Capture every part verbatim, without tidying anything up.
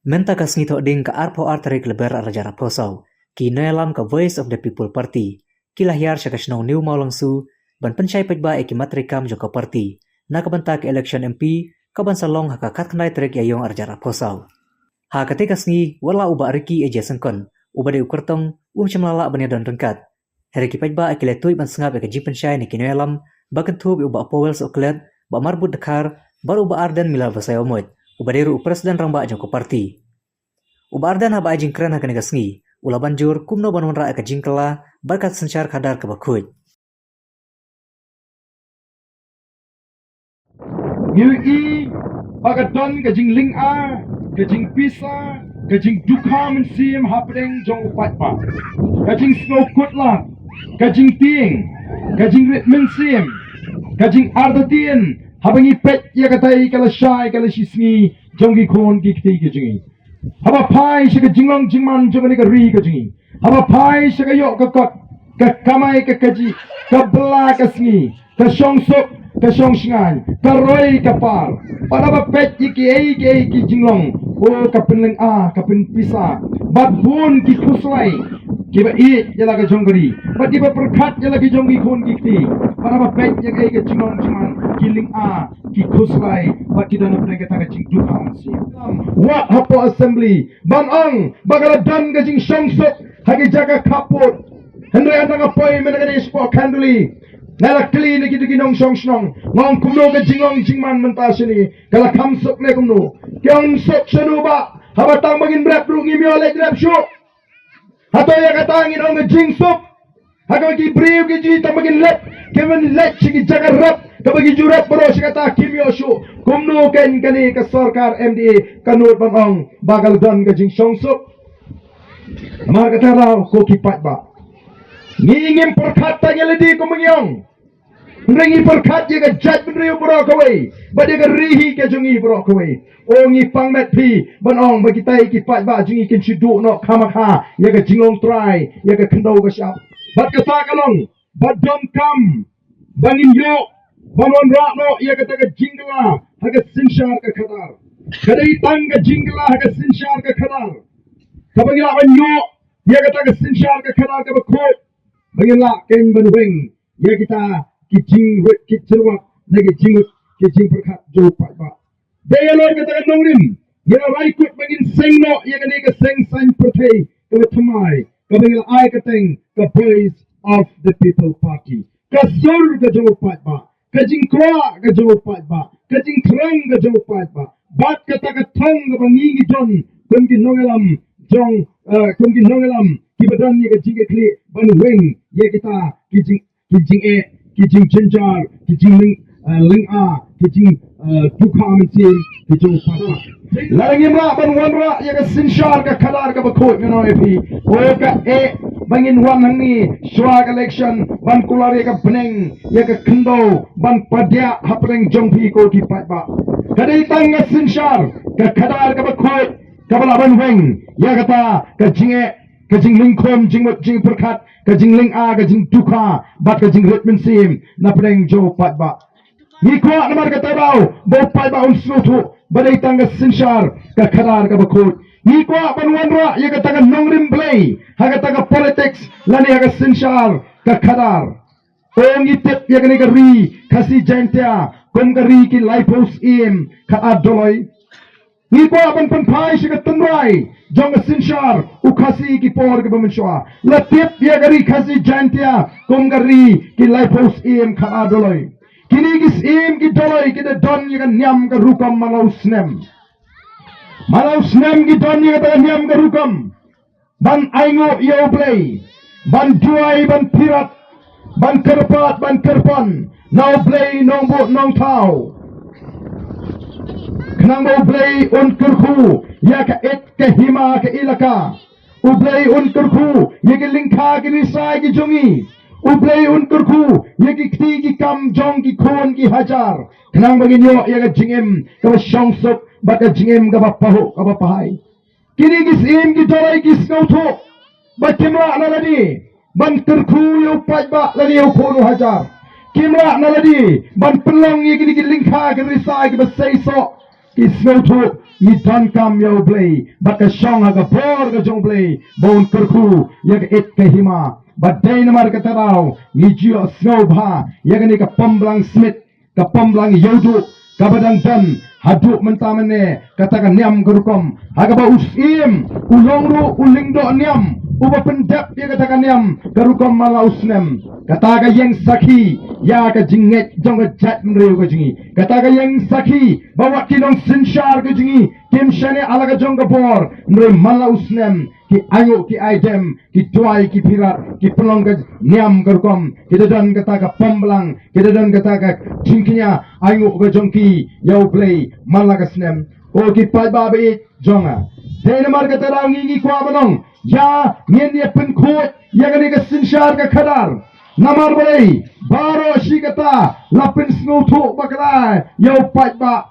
Mynta ka sngi Thohdieng ka arphew ar tarik Lber arhajar arphew saw, ki nongïalam ka Voice of the People Party ki la hiar sha ka shnong New Mawlangsu ban pynshai paidbah ïa ki mat treikam jong ka party na ka bynta ka election M P kaban sa long ha ka khatkhyndai tarik Ïaiong arhajar arphew saw. Ha katei ka sngi, wat la u Bah Ricky A J Syngkon, uba dei u kyrtong, um shym la lah ban ïadon ryngkat. Hynrei ki paidbah ki la tuid ban sngap ïa ka jingpynshai na ki nongïalam ba kynthup ïa u Bah Powell Sohkhlet, Bah Marbud Dkhar bad u Bah Ardent Miller Basaiawmoit, uba dei ruh u President Rangbah jong ka party. U Bah Ardent haba ai jingkren ha kane ka sngi, u la ban jur kumno ban wanrah ïa ka jingkylla bad ka synshar khadar kaba khuid. Ngi ïohi ba ka don ka jinglynga, ka jingpisa, ka jingdukha mynsiem hapdeng jong u paidbah. Ka jingsngewkhuslai, ka jingtieng, ka jingrit mynsiem, ka jingartatien, haba ngi peit ïa katei ka lashai ka lashisngi jong ki khun ki kti ki jong ngi. Haba phai sha ka jinglong jingman jong kane ka ri ka jong ngi. Haba phai sha ka ïoh ka kot, ka kamai ka kajih, ka bylla ka sngi, ka shongsuk, ka shongshngaiñ, ka roi ka par. Bad haba peit ïa kiei kiei ki jinglong, o ka pynlynga, ka pynpisa. Bad bun ki khuslai kiba ïeit ïa la ka jong ka ri, bad kiba pyrkhat ïa la ki jong ki khun ki kti. Bad haba peit ïa kaei ka jinglong jingman, ki lynga, ki khuslai, bad ki don hapdeng kata ka jingdukha mynsiem. Wat hapoh Assembly ban ong ba ka la don ka jingshongsuk ha ki jaka khappud. Hynrei haba nga poi mynta ka dei shapoh Khanduli, nga la kylli na kito ki nongshong shnong, nga ong kumno ka jinglong jingman mynta shane, ka la kham suk ne kumno? Ki ong suk shano bah, haba tang ba ngin rep ruh ngim ïoh leit rep shuh. Hato ïa kata ngin ong ka jingsuk? Ha kaba ki briew ki ju tang ba kin leit, kin leit sha ki jaka rep, kaba ki ju rep baroh sha kata kim ïoh shuh. Kumno kein kane ka sorkar M D A ka nud ban ong ba ka la don ka jingshongsuk? Namar kata ruh ko ki paidbah, ngi ngim pyrkhat tang ïa lade kumba ngi ong. Hynrei ngi pyrkhat ïa ka jaitbynriew baroh kawei bad ïa ka ri hi ka jong ngi baroh kawei. O ngi pang met phi ban ong ba kitai ki paidbah jong ngi kin shu duh noh khamkha ïa ka jinglong trai, ïa ka khyndew ka shyiap. Bad kata ka long ba donkam ba ngin ïoh ban wanrah noh ïa kata ka jingkylla ha ka synshar ka khadar. Ka dei tang ka jingkylla ha ka synshar ka khadar kaba ngi lah ban ïoh ïa kata ka synshar ka khadar kaba khuid, ba ngin lah kein ban weng ïa kita ki jingwit ki jingwat na ki jingwit ki jingpyrkhat jong u paidbah. Dei halor kata ka nongrim ngi la rai kut ba ngin seng noh ïa kane ka seng saiñ pyrthei kaba thymmai, kaba ngi la ai kyrteng ka Voice of the People Party. Ka sur ka jong u paidbah, ka jingkwah ka jong u paidbah, ka jingthrang ka jong u paidbah, bad kata ka thong kaba ngi ngi don kum ki nongïalam jong, eh, kum ki nongïalam kiba don ïa ka jingkitkhlieh ban weng ïa kita ki jing ki jingeh, ki jingjynjar, ki jinglyng, eh, lynga, ki jing, eh, dukha mynsiem ki jong u paidbah. Lada ngim lah ban wanrah ïa ka synshar ka khadar kaba khuid, ngan ong ïa phi, o ka eh ba ngin wan hangne shuwa ka election ban kular ïa ka bneng, ïa ka khyndew ban padiah hapdeng jong phi ko ki paidbah. Ka dei tang ka synshar ka khadar kaba khuid kaba lah ban weng ïa kata ka jingeh, ka jinglyngkhum jingmut jingpyrkhat, ka jinglynga, ka jingdukha bad ka jingrit mynsiem napdeng jong u paidbah. Ngi kwah namar kata ruh ba u paidbah un sngewthuh ba dei tang ka synshar ka khadar kaba khuid. Ngi kwah ban wanrah ïa kata ka nongrim Blei ha kata ka politics lane ha ka synshar ka khadar. O ngi tip ïa kane ka ri Khasi Jaintia kum ka ri ki laiphew syiem khatar doloi. Ngi kwah ban pynphai sha ka tynrai jong ka synshar u Khasi ki por kiba mynshuwa. La tip ïa ka ri Khasi Jaintia kum ka ri ki laiphew syiem khatar doloi. Kine ki syiem ki doloi ki da don ïa ka niam ka rukom man la u snem. Man la u snem ki don ïa kata ka niam ka rukom ban ainguh ïa u Blei, ban duwai, ban pyrkhat, ban kyrpad, ban kyrpang na u Blei Nongbuh Nongthaw. Khnang ba u Blei un kyrkhu ïa ka ïit ka hima ka ilaka. U Blei un kyrkhu ïa ki lyngkha ki risai ki jong ngi. U Blei un kyrkhu ïa ki kti ki kam jong ki khun ki hajar. Khnang ba ngin ïoh ïa ka jingim kaba shongsuk bad ka jingim kaba pahuh kaba pahai. Kine ki syiem ki doloi ki sngewthuh ba kim lah na lade ban kyrkhu ïa u paidbah lane ïa u khun u hajar. Kim lah na lade ban pynlong ïa kine ki lyngkha ki risai kiba seisoh. Ki sngewthuh ngi donkam ïa U Blei bad ka shong ha ka bor ka jong U Blei ba un kyrkhu ïa ka it ka hima. Bad dei namar kata ka daw ngi ju sngewbha ïa kane ka Pamblang Smit, ka Pamblang Ïewduh kaba dang don haduh mynta mynne, kata ka niam ka rukom ha kaba u Syiem u long ruh u lyngdoh niam uba pyndep ïa kata ka niam ka rukom man la u snem. Kata ka ïeng sakhi ïa ka jingngeit jong ka jaitbynriew ka jong ngi. Kata ka ïeng sakhi ba wat ki nongsynshar ka jong ngi kim shaniah ha la ka jong ka bor, hynrei man la u snem ki ainguh ki aidem, ki duwai ki phirat, ki pynlong ka niam ka rukom, ki da don kata ka Pamblang, ki da don kata ka jingkñia ainguh ka jong ki ïa U Blei man la ka snem. O ki paidbah ba ïeit jong nga, dei namar kata ka daw ngi ngi kwah ban ong ïa ngin ïa pynkhuid ïa kane ka synshar ka khadar. Namar balei? Baroh shi katta la pynsngewthuh bakla ïa u paidbah,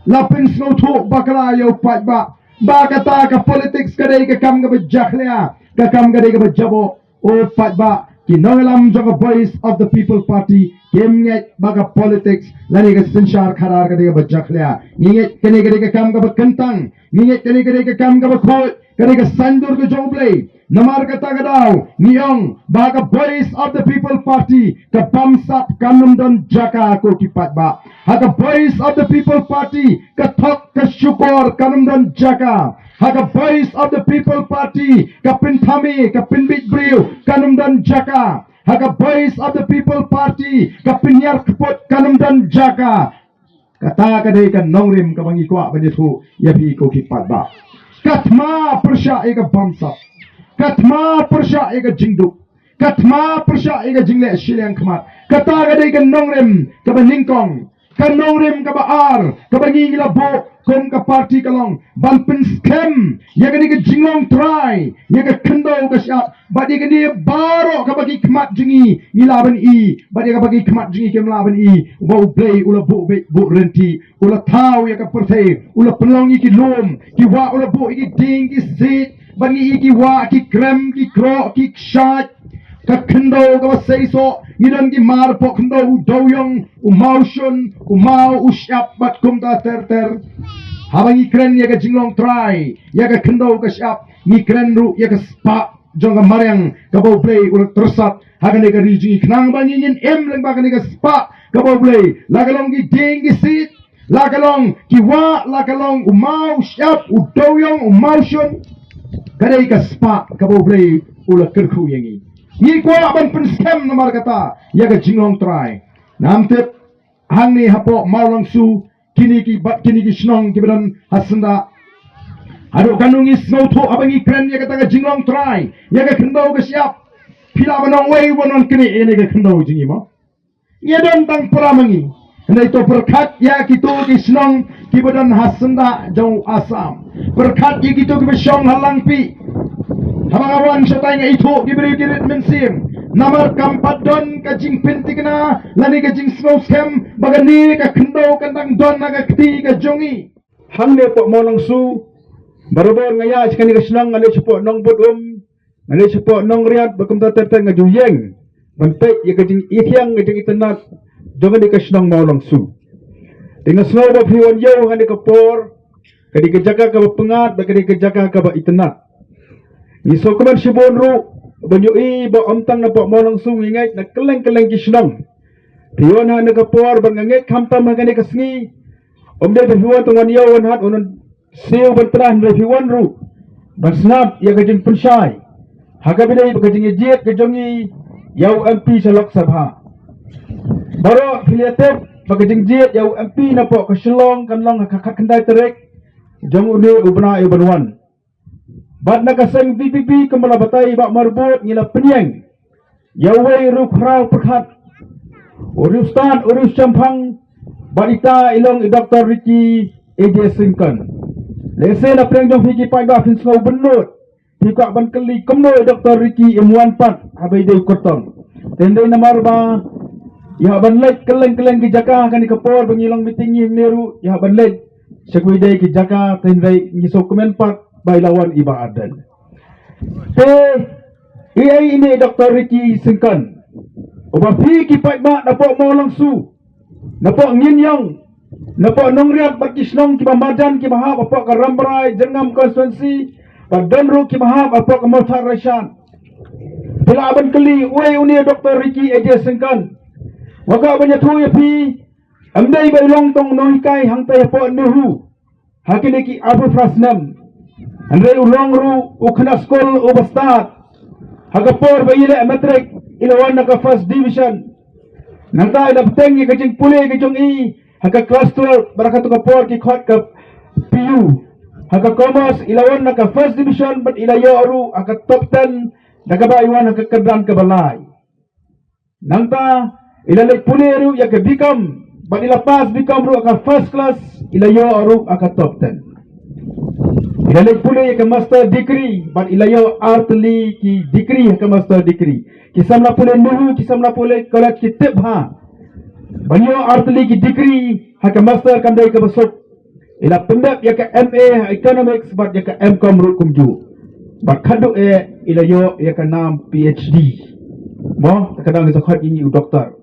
la pynsngewthuh bakla ïa u paidbah ba kata ka politics ka dei ka kam kaba jakhlia, ka kam ka dei kaba jaboh. O paidbah, ki nongïalam jong ka Voice of the People Party kim ngeit ba ka politics lane ka synshar khadar ka dei kaba jakhlia. Ngi ngeit kane ka dei ka kam kaba kyntang, ngi ngeit kane ka dei ka kam kaba khuid, ka dei ka saiñdur ka jong U Blei. Namar kata ka daw ngi ong ba ka Voice of the People Party ka bamsap kan ym don jaka, ko ki paidbah. Ha ka Voice of the People Party ka thok ka shukor kan ym don jaka. Ha ka Voice of the People Party ka pynthame ka pynbit briew kan ym don jaka. Ha ka Voice of the People Party ka pynhiar kput kan ym don jaka. Kata ka dei ka nongrim kaba ngi kwah ban ïathuh ïa phi, ko ki paidbah. Ka thma pyrshah ïa ka bamsap, ka thma pyrshah ïa ka jingduk, ka thma pyrshah ïa ka jingleh shiliang khmat. Kata ka dei ka nongrim kaba nyngkong. Ka nongrim kaba ar kaba ngi ngi la buh kum ka party ka long ban pynskhem ïa kane ka jinglong trai ïa ka khyndew ka shyiap, bad ïa kane baroh kaba ki khmat jong ngi ngi lah ban i, bad ïa kaba ki khmat jong ngi kim lah ban i, ba U Blei u la buh beit buh rynti, u la thaw ïa ka pyrthei, u la pynlong ïa ki lum, ki wah u la buh ïa ki dieng ki siej, bad ngi i ki wah, ki krem, ki kroh, ki kshaid. Ka khyndew kaba seisoh, ngi don ki mar poh khyndew, u dewiong, u mawshun, u maw, u shyiap bad kumta ter ter. Haba ngi kren ïa ka jinglong trai ïa ka khyndew ka shyiap, ngi kren ruh ïa ka spah jong ka mariang kaba U Blei u la tyrsad ha kane ka ri jong ngi, khnang ba ngi ngin im lyngba kane ka spah kaba U Blei. La ka long ki dieng ki siej, la ka long ki wah, la ka long u maw, u shyiap, u dewiong, u mawshun, ka dei ka spah kaba U Blei u la kyrkhu ïa ngi. Ngi kwah ban pynskhem namar kata ïa ka jinglong trai. Ngam tip hangne hapoh Mawlangsu, kine ki bad kine ki shnong kiba don ha syndah, haduh katno ngi sngewthuh haba ngi kren ïa kata ka jinglong trai ïa ka khyndew ka shyiap. Phi lah ban ong wei uba wan kane ïa kane ka khyndew jong ngi mo? Ngi don tang para ma ngi. Hynrei to pyrkhat ïa kito ki shnong kiba don ha syndah jong u Assam. Pyrkhat ïa kito kiba shong ha Langpih. Haba nga wan shatai nga ithuh ki briew ki rit mynsiem. Namar kam pat don ka jingpynthikna lane ka jingsngewskhem ba kane ka khyndew kan dang don ha ka kti ka jong ngi. Hangne poh Mawlangsu, barabor nga ïaid sha kane ka shnong, nga leit shapoh Nongbut Um, nga leit shapoh Nongriat, bad kumta ter ter nga ju ïeng ban peit ïa ka jingithiang, ka jingitynnad jong kane ka shnong Mawlangsu. Te nga sngew ba phi wan ïew ha kane ka por, ka dei ka jaka kaba pyngngad bad ka dei ka jaka kaba itynnad. Ngi sngewkmen shibun ruh ban ïohi ba ym tang napoh Mawlangsu, ngi ngeit na kylleng kylleng ki shnong phi wan ha kane ka por, bad nga ngeit khamtam ha kane ka sngi ym dei ba phi wan tang wan ïew wan hat, wan siew ban tnat, hynrei phi wan ruh ban sngap ïa ka jingpynshai ha kaba ïadei bad ka jingïajied ka jong ngi ïa u M P sha Lok Sabha. Baroh phi la tip ba ka jingjied ïa u M P napoh ka Shillong kan long ha ka khatkhyndai tarik jong une u bnai uban wan. Bad na ka seng V P P kumba la batai i Bah Marbud, ngi la pynïeng ïa uwei u riewkhraw pyrkhat, u riewstad, u riewshemphang, bad ita i long i Doctor Ricky A J Syngkon. Lehse na pdeng jong phi ki paidbah phin sngew bynnud, phi kwah ban kylli kumno i Doctor Ricky im wan pat haba i dei u kyrtong. Te ym dei namar ba i hap ban leit kylleng kylleng ki jaka ha kane ka por ba ngi long meeting ngi hangne ruh, i hap ban leit sha kiwei de ki jaka, te hynrei ngi sngewkmen pat ba i la wan i Bah Ardent. Te i ei ine i Doctor Ricky Syngkon uba phi ki paidbah napoh Mawlangsu, napoh Ngin Ïong, napoh Nongriat bad ki shnong kiba marjan kiba hap hapoh ka Rambrai Jyrngam constituency, bad don ruh kiba hap hapoh ka Mawthadraishan. Phi lah ban kylli uei une u Doctor Ricky A J Syngkon. Nga kwah ban ïathuh ïa phi, ym dei ba i long tang u nonghikai hangtai hapoh NEHU ha kine ki arphew phra snem. Hynrei u long ruh u khynnah skul uba stad. Ha ka por ba i leh matric, i la wan ha ka first division. Nangta i la bteng ïa ka jingpule ka jong i ha ka class twelve, bad ha kato ka por ki khot ka P U. Ha ka commerce i la wan ha ka first division bad i la ïoh ruh ha ka top ten, da kaba i wan ha ka kyrdan kaba lai. Nangta i la leit pule ruh ïa ka B Com, bad i la pass B Com ruh ha ka first class, i la ïoh ruh ha ka top ten. I la leit pule ïa ka master degree, bad i la ïoh artylli ki degree ha ka master degree. Ki samla pule NEHU, ki samla pule college ki tip bha ban ïoh artylli ki degree ha ka master kam dei kaba suk. I la pyndep ïa ka M A ha economics bad ïa ka M Com ruh kumjuh. Bad khadduh eh i la ïoh ïa ka nam P H D. Mo, ta ka dang sa khot ïa ngi u doctor.